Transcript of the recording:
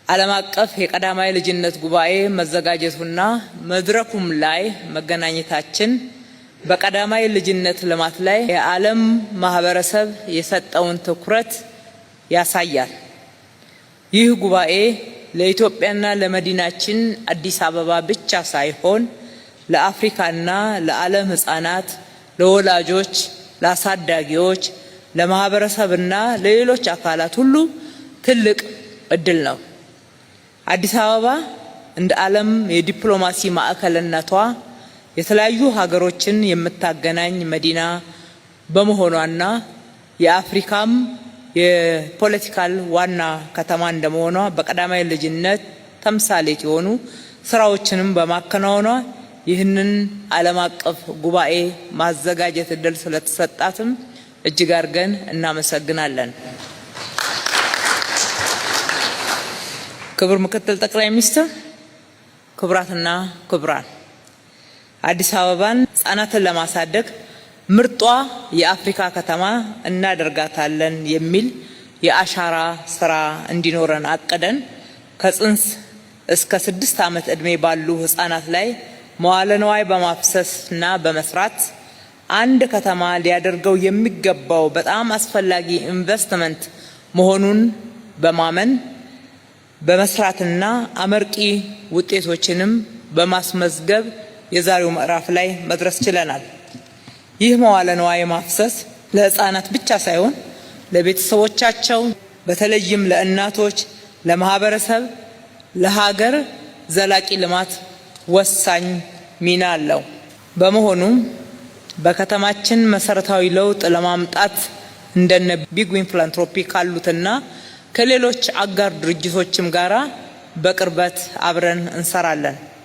ዓለም አቀፍ የቀዳማዊ ልጅነት ጉባኤ መዘጋጀቱና መድረኩም ላይ መገናኘታችን በቀዳማዊ ልጅነት ልማት ላይ የዓለም ማህበረሰብ የሰጠውን ትኩረት ያሳያል። ይህ ጉባኤ ለኢትዮጵያና ለመዲናችን አዲስ አበባ ብቻ ሳይሆን ለአፍሪካና ለዓለም ሕፃናት፣ ለወላጆች፣ ለአሳዳጊዎች፣ ለማህበረሰብና ለሌሎች አካላት ሁሉ ትልቅ እድል ነው። አዲስ አበባ እንደ ዓለም የዲፕሎማሲ ማዕከልነቷ የተለያዩ ሀገሮችን የምታገናኝ መዲና በመሆኗና የአፍሪካም የ political ዋና ከተማ እንደመሆኗ በቀዳማዊ ልጅነት ተምሳሌት የሆኑ ስራዎችንም በማከናወኗ ይህንን ዓለም አቀፍ ጉባኤ ማዘጋጀት እድል ስለተሰጣትም እጅግ አድርገን እናመሰግናለን። ክቡር ምክትል ጠቅላይ ሚኒስትር፣ ክቡራትና ክቡራን፣ አዲስ አበባን ህጻናትን ለማሳደግ ምርጧ የአፍሪካ ከተማ እናደርጋታለን የሚል የአሻራ ስራ እንዲኖረን አቅደን ከጽንስ እስከ 6 ዓመት ዕድሜ ባሉ ህጻናት ላይ መዋለ ንዋይ በማፍሰስና በመስራት አንድ ከተማ ሊያደርገው የሚገባው በጣም አስፈላጊ ኢንቨስትመንት መሆኑን በማመን በመስራትና አመርቂ ውጤቶችንም በማስመዝገብ የዛሬው ምዕራፍ ላይ መድረስ ችለናል። ይህ መዋለ ንዋይ ማፍሰስ ለህፃናት ብቻ ሳይሆን ለቤተሰቦቻቸው፣ በተለይም ለእናቶች፣ ለማህበረሰብ፣ ለሀገር ዘላቂ ልማት ወሳኝ ሚና አለው። በመሆኑም በከተማችን መሰረታዊ ለውጥ ለማምጣት እንደነ Big Win Philanthropy ካሉትና ከሌሎች አጋር ድርጅቶችም ጋራ በቅርበት አብረን እንሰራለን።